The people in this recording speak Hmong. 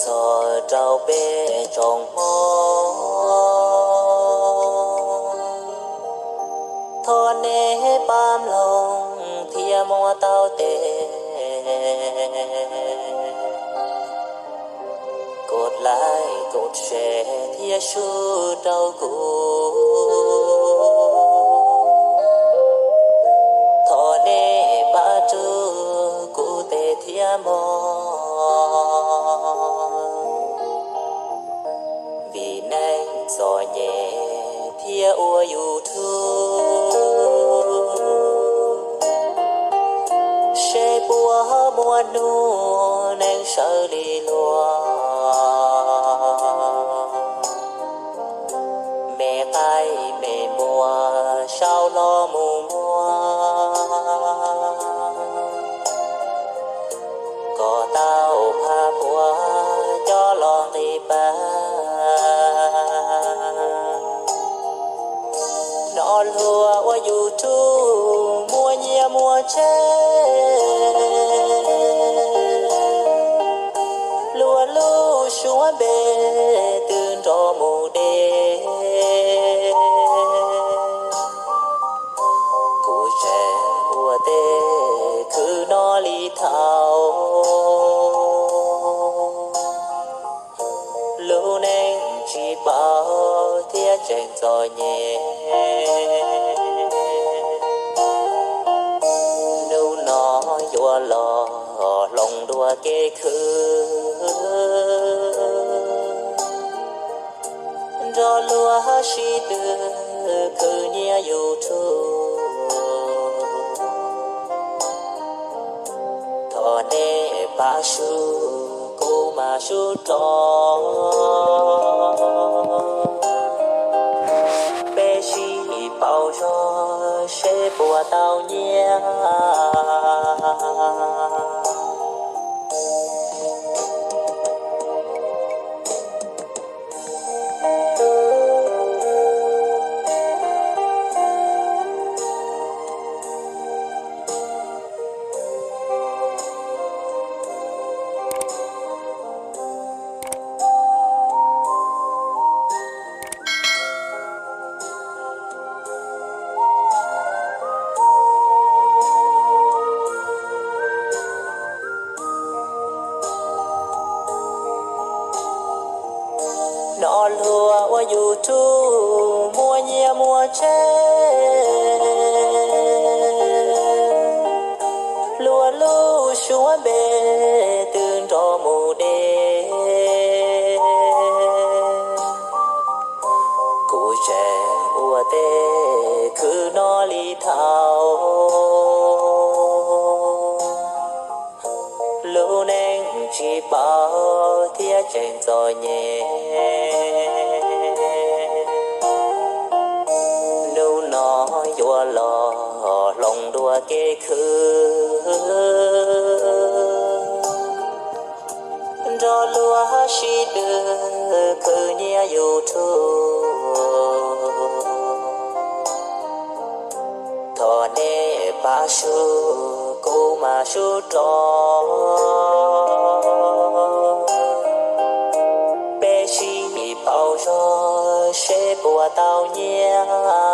txog rau peb tsoom Hmoob. Thov nej pab mloog thiab muab tau tes, kos like kos share thiab sub rau kuv. Thov nej pab rub kuv tes thiab mog, vim neeg txom nyem thiab ua YouTube, seb puas muaj hnub neeg sawv li luag. Me qaib me npua sau los mus muag, kom tau phaj pua coj los nqis pab. Hnov luag ua YouTube muaj nyiaj muaj tsev, luag lub suab npe twb nrov mus deb. Kuv tseem ua tej khwv no li thaum lub neej tsis paub thiab tseem txom nyem. Hnub no yuav los hloov dua kev khwv, nrog luag sib tw khwv nyiaj YouTube. Thov nej pab sub kuv mam sub rov, peb sib pauv zog seb puas tau nyiaj. Hnov luag ua YouTube muaj nyiaj muaj tsev, luag lub suab npe twb nrov mus deb. Kuv tseem ua tej khwv no li thaum lub neej tsis paub thiab tseem txom nyem. Hnub no yuav los hloov dua kev khwv, nrog luag sib tw khwv nyiaj YouTube. Thov nej pab sub kuv mam sub rov, peb sib pauv zog seb puas tau nyiaj.